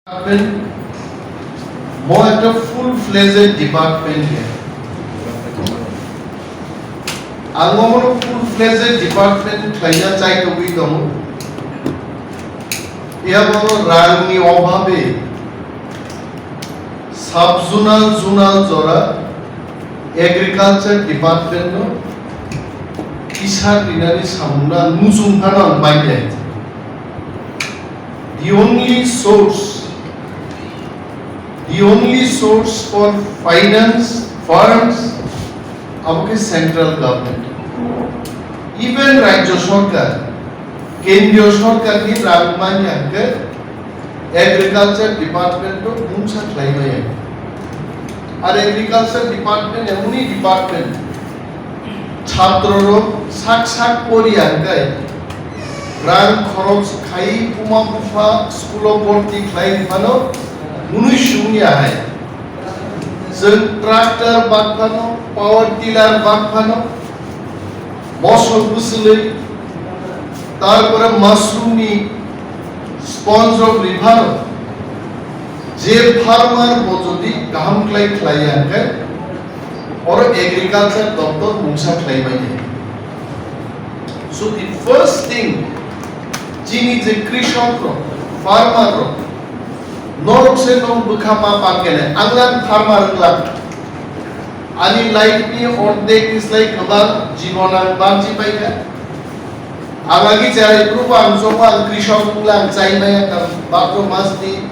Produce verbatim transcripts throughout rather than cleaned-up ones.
Department, mo ekta full fledged department ya. Ang omono full fledged department khlaina chai tongwi tongo. Phiya bono rangni obhabe sub zonal, zonal jora agriculture department no kisa rinani samungno ang muchung phano ang bai khe. The only source, the only source for finance, funds, abo khe central government. Even Rajya Sarkar, Kendriya Sarkar ni rang manya hwnkhe agriculture department no mungsa khlai maya. Ar agriculture department emoni department, chhatro rok sak sak poriya hwnkhe rang khoroch khai buma bupha school o borti khlai phano munui sung ya hai. Chwng tractor bak phano, power tiller bak phano, mosol bwswlwi, tarpore mushroom ni sponge rok rwi phano, je farmer bo jodi kaham khlai khlai ya hwnkhe, oro agriculture doptor mungsa khlai manya. So the first thing, chini je krishok rok, farmer rok, norok se nong bwkha ma pankene, ang lang farmer wnglang. Ani life ni ordek ni slai kwbang jibon ang banchi paikha. Ang agi cherai phuru ang chongma ang krishok wnglang, chai maya kha, bhadro mas ni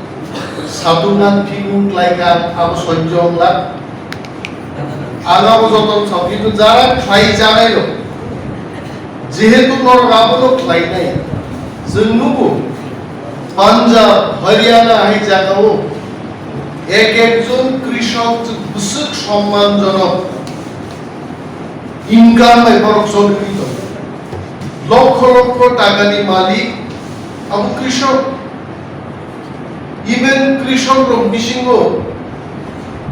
satung ang phikung khlai kha, abo sonjo wnglang. Ang abo joto wng sao, kintu jara khlai janai rok, jehetu norok abono khlai nai, chwng nugo Punjab, Haryana hai jagao ek ekjon krishok bwswk sommanjonok income bai borok choliwi tongo. Lokho lokho takani malik abo krishok. Even krishok rok bisingo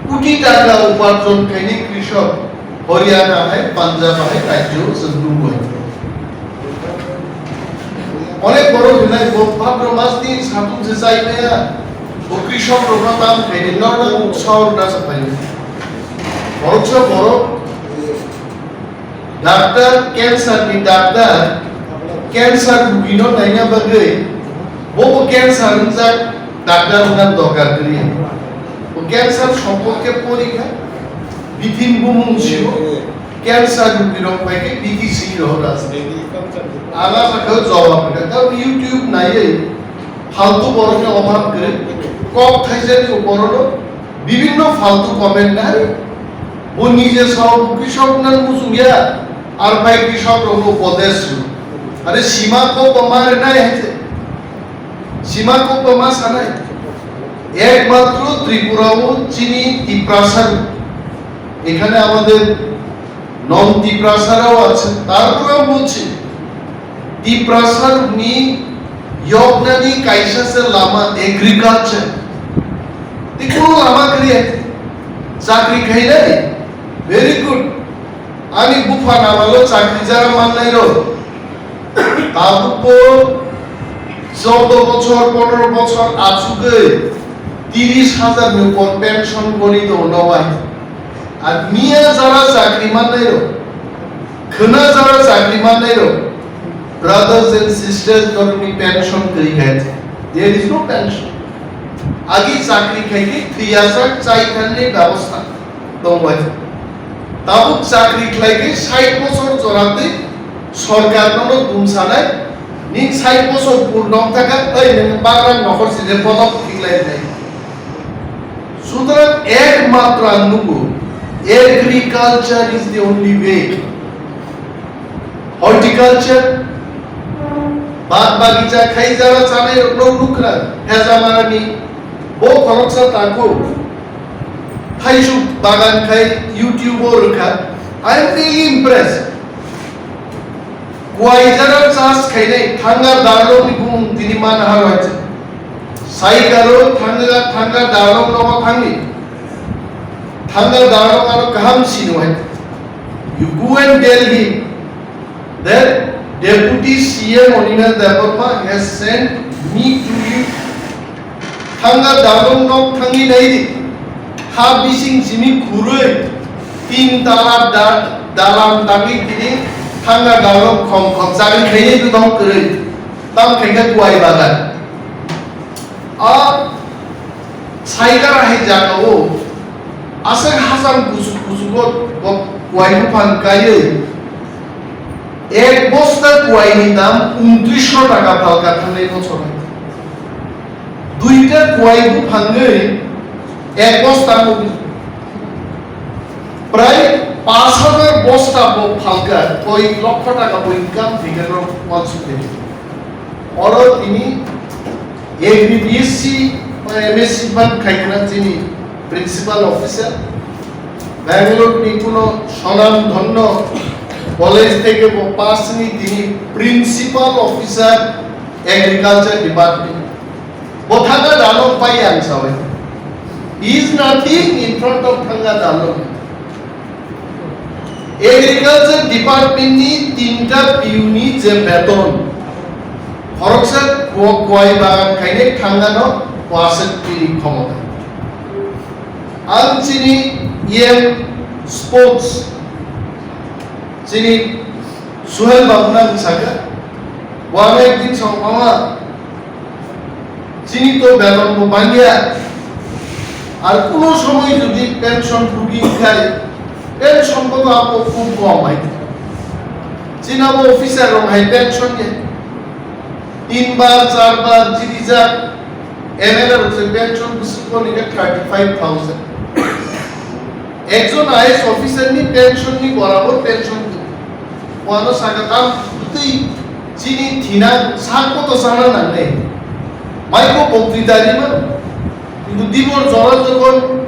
koti taka uparjon khainai krishok Haryana hai, Punjab hai rajyo chwng nugwi. Onek borok hinai bo bhadro mas ni satung se chai maya, bo krishok rok no tam khainai normal saur na sapai. Borok sa borok Doctor, cancer ni doctor, cancer rugi no naina bagwi, bo bo cancer wngjak doctor wngna dorkar kwrwi. Bo cancer sompor khe porikha, bithin bumung sio, cancer rugi rok bai khe bithi sini rohor asa. Ala sakha jawab rwkha, karon YouTube naiwi faltu borok ni obhab kwrwi, kok thaisa ni upor no Bibhinno faltu comment nai, bo nije sao bo krishok nan muchungya, ar bai krishok rokno upodesh rw. Are sima kok ba ma re nai hai je. Sima kok ba ma sanai. Ekmatro Tripura o chini Tiprasa rw. এখানে আমাদের নন তিপ্রাসারাও আছে, তারপরেও বলছি তিপ্রাসার me yoknani kaisa se lama agriculture. Tei kuno lama kwrwi chakri khainai. Very good. Ani bupha namalo chakri jara mannai rok. Tabukbo chordo bochor, pondro bochor achugwi tiris hajar ni upor pension goni tongo nobai. Ar miya jara chakri mannai rok, khwna jara chakri mannai rok, brothers and sisters, norokni pension kwrwi kha. There is no pension. Agi chakri khai khe thwiyasak chai thanni bebosta tongbai. Tabuk chakri khlai khe sait bochor joratwi sorkar nono tumsanai, ning sait bochor pur nong thaka, oi nang bagrang nokhor side bodok khiklai nai. Sutrang ekmatro ang nugo, agriculture is the only way. Horticulture, bag bagija khai jara chanai rok no nukra, heja marani, bo khoroksa tako, thaisuk bagan khai YouTube o rwkha. I am really impressed. Kwai jara chas khainai thanga darlong ni bumung tini mana harwai. Sai karo thanga, thanga darlong nogo thangni. Thanga darlong ano kaham sino hai. You go and tell him that Deputy C M Animesh Debbarma has sent me to you Thanga dalung nok thangwi naidi. Ha bising simi khurui tin tala da-, dalam tangwi tini thanga dalung khom khom chagwi khainai to dong kwrwi. Tam khaikha kuai bagan. A saikara hai jagao aswk hacham kuchuk kuchugo bo kuai buphang kaiwi ek bosta kuaini dam untrisho taka phalka thangnai bochor hai. Duita kuai buphangwi ek bosta prai pash hajar bosta bo phalka, koi lokho taka bo income thikhe rok wansuk thai. Oro tini Agri B S C ba M S C phan khaikha chini principal officer. Bangalore ni kuno sonam dhonno college theke bo pass ni tini principal officer agriculture department. Bo thangka dalok pai ang sawi. He is nothing in front of thangka dalok. Agriculture department ni tinta P U ni je beton, khoroksa kuo-, kuai bagan khainai thangkano kuaswk tini khomota. Ang chini E M sports, chini Suhel babu nang saka, wano ekdin song mama, chini to beton bo bangya, ar kuno somoi jodi pension phugi khai, pension bo abo khub kom hai. Chini abo officer rok hai pension ya. Tin bar, char bar, chini jak, M L A rok se pension bwswk ko ni khe thirty five thousand. Ekjon I A S officer ni pension ni borabor pension kwrwi. Wano saka tam bwtwi chini thina sak koto sana nangnai. Mai ko boktwita rima. Kintu dibor jora jokon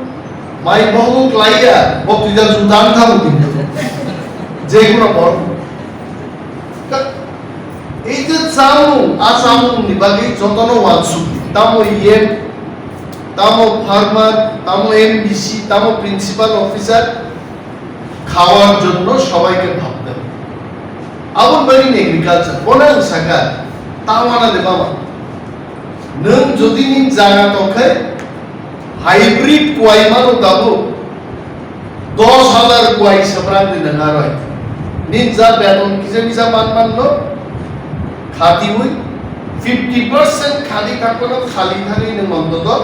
mai bohgo klaiya, boktwita juta wngkha bo kintu. Jekuno bor. Ka-, ei je chamung, a chamung ni bagwi jotono wansuk, tamo E M, tamo farmer, tamo M D C, tamo principal officer, খাওয়ার জন্য সবাইকে ভাবতে হবে. Aboni bagwi ni agriculture, bono ang saka, ta wana de baba. Nwng jodi ni jaga tongkhe hybrid kuai mano tabuk dos hajar kuai swprak di nwng aro. Nini ja beton kisa misa man man no khatiui fifty percent khadi thangmano khali thangwi nwng ontoto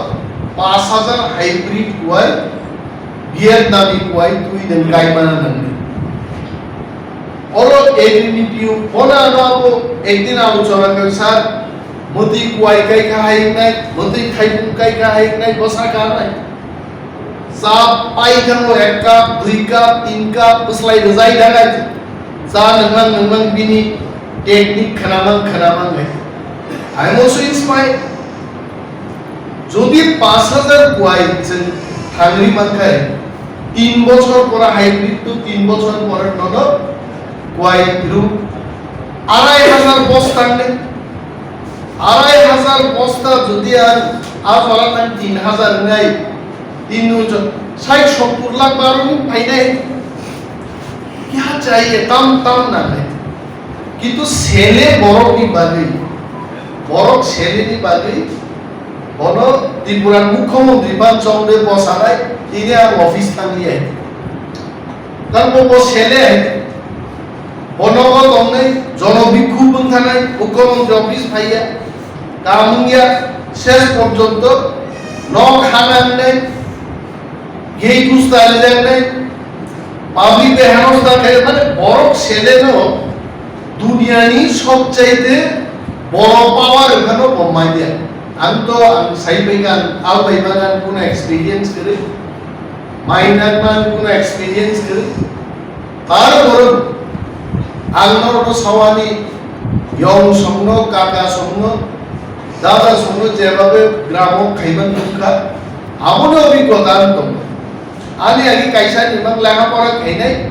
pash hajar hybrid kuai Vietnami kuai twi nwng kaimana nangni. Oro agri ni P U bono ano abo ekdin alochona khe, sir, mwtwi kuai kai kha hai wngnai, mwtwi thaipung kai kha hai wngnai, bwsa ka nai. Cha pai thango ek cup, dui cup, tin cup, bwslai rwjai danai. Cha nwngnang nwngnang bini technique khwnamang khwnamang hai. I am also inspired. Jodi pash hajar kuai chwng thangwi mankhai, tin bochor pore hybrid to tin bochor pore nono kuai ru arai hajar bosta ni, arai hajar bosta jodi ang a jora tang tin hajar nai, tin bochor sait sottur lakh baro ni phainai. Kya chahiye, tam tam na hai. Kintu sele borok ni bagwi, borok sele ni bagwi, bono Tripura Mukhyamantri ban chongde bwsanai, tini ang office thangli ai. Kan bo bo sele ai. Bono bo tongnai, jono bikhu bwngthanai, Mukhyamantri office phaiya, kamung ya, ses porjonto, nok hanangnai, Gei gusta rijak nai, public bai hanos ta khe, mane borok sele no duniya ni sob chaite boro power wngkha no bo manya. Ang to ang sai bai ang al bai man ang kuno experience kwrwi, mai nang man kuno experience kwrwi. Tar borok ang norokno sawani, yong songno, kaka songno, dada songno jebabe gramo khaiman nukha, aboni obhiggota ang tongo. Ani agi kaisa ni mang lekha pora khainai,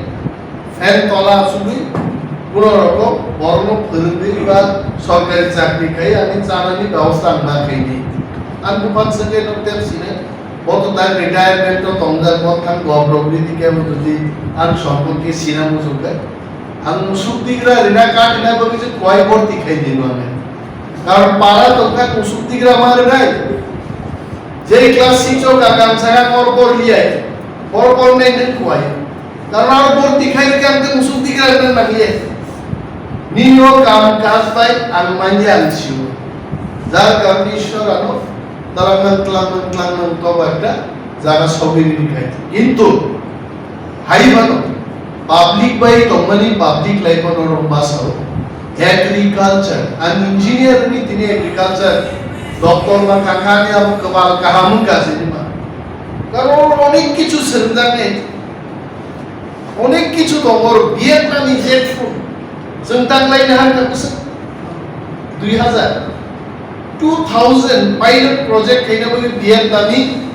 fan tola asugwi, kuno rokno borokno phwrwngwi ba sorkari chakri khai ani chanani bebosta ang ma khainai. Ang buphang swngwi nok tep sinai. Bo to tak retirement to tongjak, bo thang government ni kebo jodi ang somporke sina mujungkha. Ang musuk tigra rina katina bagwi je kuai borti khai di mane. Karon para tongkha musuk tigra ma rinai. Jei class six o kakan saka kor bor liyai, kor bor nai nang kuai. Karon aro bor tikhai kang te musuk tikhai nang nang liyai. Nino kam kaj bai ang manya ang siu. Jar karon Ishwar ano talang nang tlang nang tlang nang to bagda jaga sobi ni khai. Kintu hai mano, public bai tongmani public life ano rok basao agriculture, ang engineer ni tini agriculture doctor ma kakhani abo kebal kaham wngkha sini ma. Karon onek kichu swngjak nai, onek kichu tongo, Vietnam ni jackfruit. Chwng tanglai na hangkha bwswk dui hazar, two thousand pilot project khaina bagwi Vietnam ni.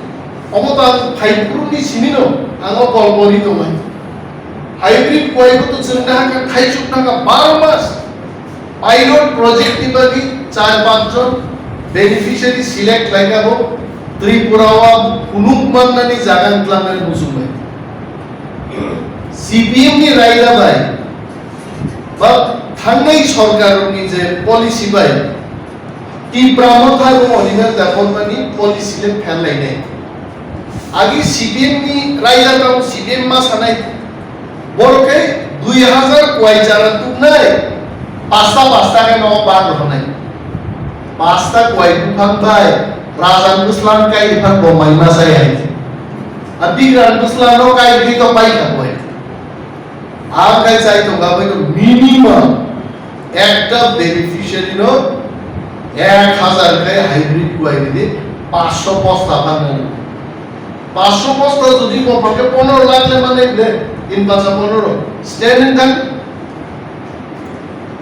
Omo ta phaiphuru ni simi no ang o kolpori tongnai. Hybrid kwai bo to chwng na hangkha, thaichuk na hangkha bar mas. Pilot project ni bagwi char panch jon beneficiary select khlaikha bo Tripura o phunuk mannani jaga wngklangnani muchungnai. C P M ni raida bai ba thangnai sorkar ni je policy bai Tipra Motha bo original development ni policy le pherlainai. Agi C P M ni raida tong C P M ma sanai. Borok khe dui hazar kwai chara tuknai, pasta pasta khe nogo bak rwnai. Pasta kwai buphang bai rajan bwslang kai phang bo mai ma sai hai. A bigran bwslang no kai khe to pai kha kwai. Ang kai chai tong kha bai to minimum ekta beneficiary no ek hazar kai hybrid kwai ridi, paanch sho bosta phanani. Paanch sho bosta jodi bo pake pondro lakh le mane de, in pacha pondro. Stand in tan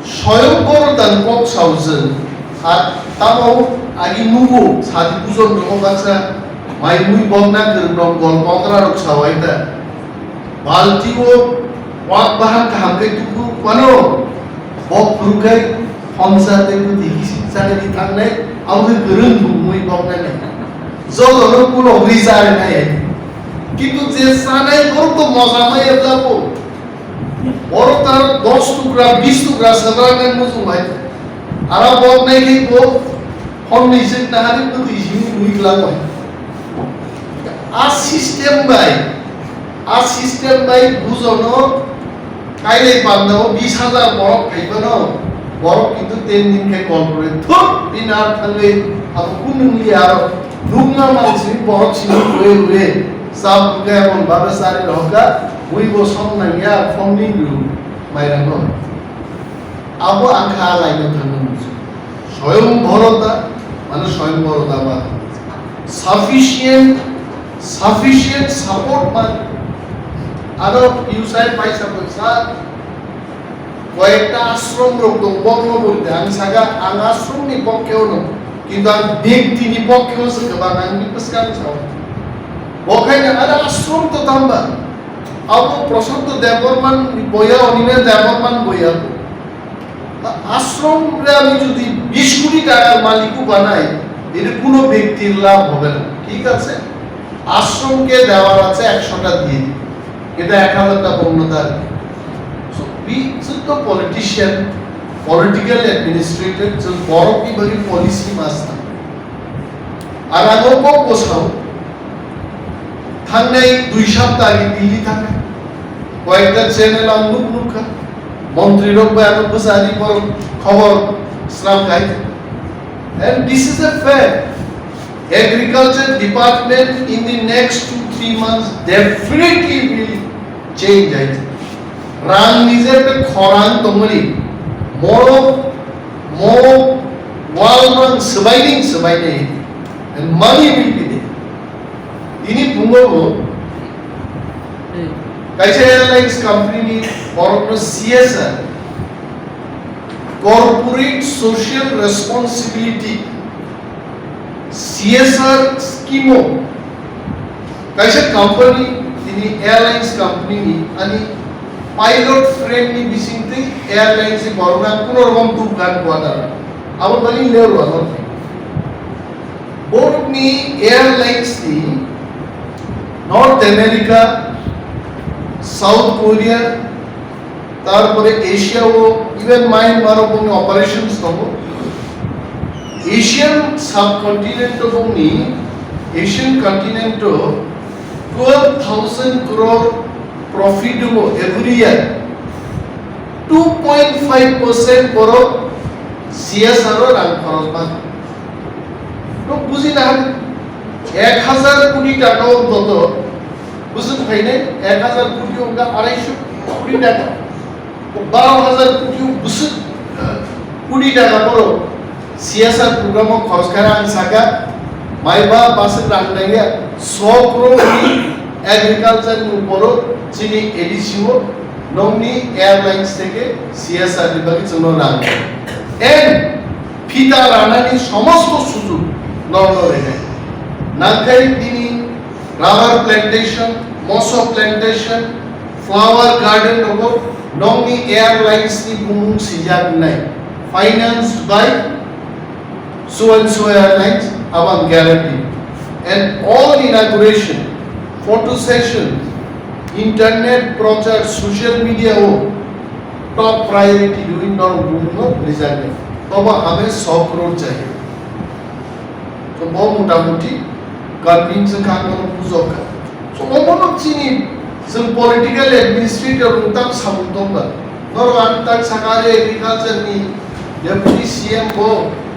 soyong boro tan kok saujeng. Ar tamo agi nugo sadi bujon rogo baksa mai mui bokna kwrwng rok gol bokra rok sawai ta. Balti o wak bahan kaham khe tuku mano. Bok phuru khe khonsa tei bwtwi hisik chagwi thangnai, abo khe kwrwng bumui boknani. Jotono kulo hwnwi charinai. Kintu je sanai borok to moja ma epla bo. Borok tar dos tukra, bis tukra sabra nang muchung bai. Ara boknai khe bo honni sik nahari bwtwi simi nui klang bai. A system bai, a system bai bujono kailai pandao bis hajar borok phaibano, borok kintu ten din khe call kore, "Thuk, bini ar thangwi abo kun nungli aro nukna mansini borok sini hure hure, sab nungkha emon babe sari rohka, ui bo som nangya, phone ni nung mairang no." Abo ang kha laino thangna muchung. Soyong bhorota, mane soyong bhorota ba sufficient, sufficient support man. Aro piusai paisa paisa koyekta ashram rok tong bokno bwrwi ang saka ang ashram ni pokke ono, kintu ang byakti ni pokke o se kwbang ang ni bwskang sao. Bo khaina aro ashram to tamba. Abo Prashanto Debbarman boya, Anil Debbarman boya. Ashram re ami jodi bish koti takar malik o banai, ere kuno byaktir labh hobe na. Thik ache? Ashram ke dewar ache ekshota diye dibe. Eta ek hazar ta bonno ta. So, we should the politician, political administrator, je borok ni bagwi policy mas na. Ar ang o kok bwsao thangnai dui sapta agi Delhi thangnai. Koyekta channel ang nuk nukha. Montri rok bai ano bwsani borok khobor sram khai. And this is a fact. Agriculture department in the next two, three months definitely will change, I think. Rang ni je be khorang tongmani, morok, morok, wal rang swbaini, swbaini, and money will be there. Ini pungo bo, kaisa airlines company ni borok no C S R, Corporate Social Responsibility, C S R scheme o kaisa company, tini airlines company ni ani pilot friend ni bising twi airlines ni borok na kuno rokom tukgan kuadar abo bali lero ano. Borok ni airlines ni North America, South Korea, tarpore Asia o, even Myanmar o bongni operations tongo. Asian subcontinent o bongni Asian continent o twelve thousand crore profit o every year two point five percent borok C S R o rang khorok ma. To buji na ek hazar koti taka o joto buji phainai ek hazar koti o wngkha arai sho koti taka. Baro hazar koti o bwswk koti taka borok C S R program o khorok kha ang saka maiba bwswk rang nangya so crore ni agriculture ni uporo chini A D C o nongni airlines theke C S R ni bagwi chwngno rang and phita ranani somosto sujug nongno rwnai nangkhai tini rubber plantation, moso plantation, flower garden rogo nongni airlines ni bumung sijak nai financed by so and so airlines abang guarantee and all inauguration, photo session, internet prochar, social media o top priority rwi norok bumung no rijak nai tobo hame sok crore chahi. To bo motamuti convince kha ang bono bujok kha. So omono chini chwng political administrator rok tang samung tongba. Norok ang tang sakha je agriculture ni deputy C M bo